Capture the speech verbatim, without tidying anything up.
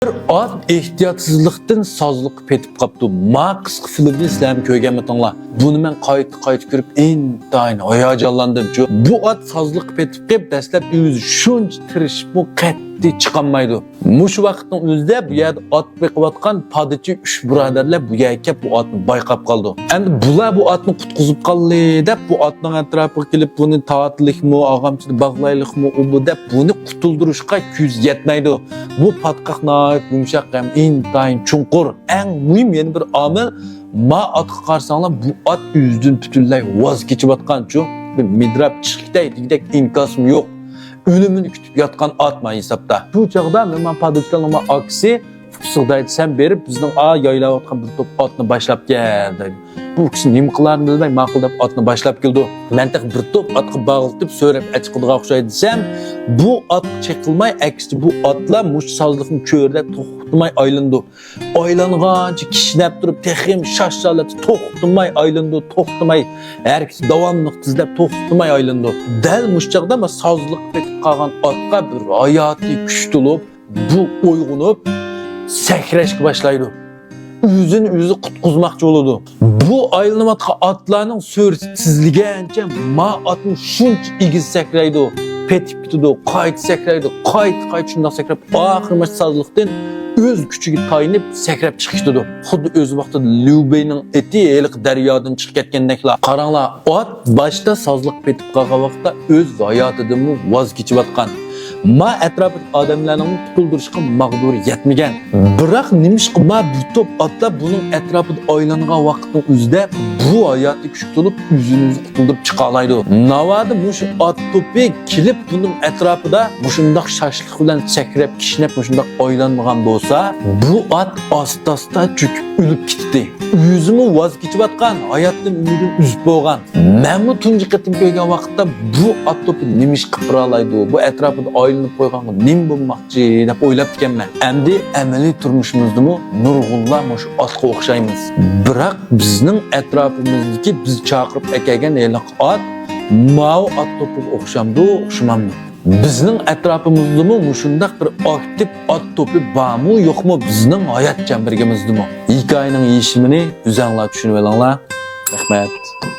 بىر ئات ئېھتىياتسىزلىقتىن سازلىققا پېتىپ قاپتۇ. ما قىسقا فىلىمنى سىلەرمۇ كۆرگەنمىتىڭلار؟ بۇنى مەن قايتا-قايتا كۆرۈپ ئىنتايىن ھاياجانلاندىمچۇ. بۇ ئات سازلىققا پېتىپ قېلىپ، دەسلەپ ئۆزى شۇنچە تىرىشىپمۇ قەتئىي چىقالمايدۇ. مۇشۇ ۋاقىتنىڭ ئۆزىدە بۇ يەردە ئات بېقىۋاتقان پادىچى ئۈچ بۇرادەرلەر بۇ يەرگە كەپ بۇ ئاتنى بايقاپ قالىدۇ. ئەمدى بۇلار بۇ ئاتنى قۇتقۇزۇپ قالدى دەپ، بۇ ئاتنىڭ ئەتراپىغا كېلىپ، بۇنى تارتىلىقمۇ، ئاغامچىنى باغلايلىقمۇ، ئۇ بۇ دەپ بۇنى قۇتۇلدۇرۇشقا كۆزى يەتمەيدۇ. بۇ پاتقاق ناھايىتى يۇمشاق ھەم ئىنتايىن چوڭقۇر. ئەڭ مۇھىم يەنە بىر ئامىل، ما ئاتقا قارىساڭلار، بۇ ئات ئۆزىدىن پۈتۈنلەي ۋاز كېچىۋاتقانچۇ، بىر مىدىراپ چىقىپ كېتەي دېگۈدەك ئىنكاسىم يوق. ئۆلۈمىنى كۈتۈپ ياتقان ئات ما ھېسابتا. شۇ چاغدا مېنىڭ پادىچىلىقنىڭ ئاكىسى ئۇكىسىغا دەيدۇ، سەن بېرىپ بىزنىڭ ئا يايلاۋاتقان بىر توپ ئاتنى باشلاپ كەل دەيدۇ. بۇ ئۇكىسى نېمە قىلارىنى بىلمەي ماقۇل دەپ ئاتنى باشلاپ كېلىدۇ. مەن تېخى بىر توپ ئاتقا باغلىتىپ سۆرەپ ئەچىقىدىغان ئوخشايدۇ دېسەم، بۇ ئاتقا چېقىلماي، ئەكسىچە بۇ ئاتلار مۇشۇ سازلىقنى چۆرىدە توختىماي ئايلىنىدۇ. ئايلانغانچە كىشنەپ تۇرۇپ، تېخىمۇ شاش ھالەتتە توختىماي ئايلىنىدۇ، توختىماي، ھەرىكىتى داۋاملىق تېزلەپ توختىماي ئايلىنىدۇ. دەل مۇشۇ چاغدا مانا سازلىققا پېتىپ قالغان ئاتقا بىر ھاياتىي كۈچ تولۇپ، بۇ ئويغىنىپ، سەكرەشكە باشلايدۇ. ئۆزىنى ئۆزى قۇتقۇزماقچى بولىدۇ. بۇ ئايلىنىۋاتقان ئاتلارنىڭ سۈرئىتى تېزلىگەنچە ما ئاتمۇ شۇنچە ئېگىز سەكرەيدۇ، پېتىپ كېتىدۇ، قايتا سەكرەيدۇ، قايتا، قايتا شۇنداق سەكرەپ، ئاخىرى مانا سازلىقتىن ئۆز كۈچىگە تايىنىپ سەكرەپ چىقىپ كېتىدۇ. خۇددى ئۆز ۋاقتىدا ليۇ بېينىڭ ئېتى ھېلىقى دەريادىن چىقىپ كەتكەندەكلا. قاراڭلار، ئات باشتا سازلىققا پېتىپ قالغان ۋاقىتتا ئۆز ھاياتىدىنمۇ ۋاز كېچىۋاتقان. ما ئەتراپىدىكى ئادەملەرنىڭمۇ قۇتۇلدۇرۇشقا ماغدۇرى يەتمىگەن. بىراق نېمىشقا ما بۇ توپ ئاتلار بۇنىڭ ئەتراپىدا ئايلانغان ۋاقىتنىڭ ئۆزىدە بۇ ھاياتىي كۈچ تولۇپ، ئۆزىنى ئۆزى قۇتۇلدۇرۇپ چىقالايدۇ. ناۋادا مۇشۇ ئات توپى كېلىپ بۇنىڭ ئەتراپىدا مۇشۇنداق شاشلىق بىلەن سەكرەپ، كىشنەپ، مۇشۇنداق ئايلانمىغان بولسا، بۇ ئات ئاستا-ئاستا چۆكۈپ ئۆلۈپ كېتىتتى. ئۆزىمۇ ۋاز كېچىۋاتقان، ھاياتتىن ئۈمىدىنى ئۈزۈپ بولغان. مەنمۇ تۇنجى قېتىم كۆرگەن ۋاقىتتا بۇ ئات توپى نېمە ئىش قىلىپ تۇرالايدۇ، بۇ ئەتراپىدا ئايلىنىپ قويغانغا نېمە بولماقچى دەپ ئويلاپتىكەنمەن. ئەمدى ئەمەلىي تۇرمۇشىمىزدىمۇ نۇرغۇنلار مۇشۇ ئاتقا ئوخشايمىز. بىراق بىزنىڭ ئەتراپىمىزدىكى بىز چاقىرىپ ئەكەلگەن ھېلىقى ئات ماۋۇ ئات توپىغا ئوخشامدۇ، ئوخشىمامدۇ؟ بىزنىڭ ئەتراپىمىزدىمۇ مۇشۇنداق بىر ئاكتىپ ئات توپى بارمۇ، يوقمۇ بىزنىڭ ھايات چەمبىرىكىمىزدىمۇ؟ ھېكايىنىڭ يېشىمىنى ئۆزەڭلار چۈشىنىۋېلىڭلار. رەھمەت.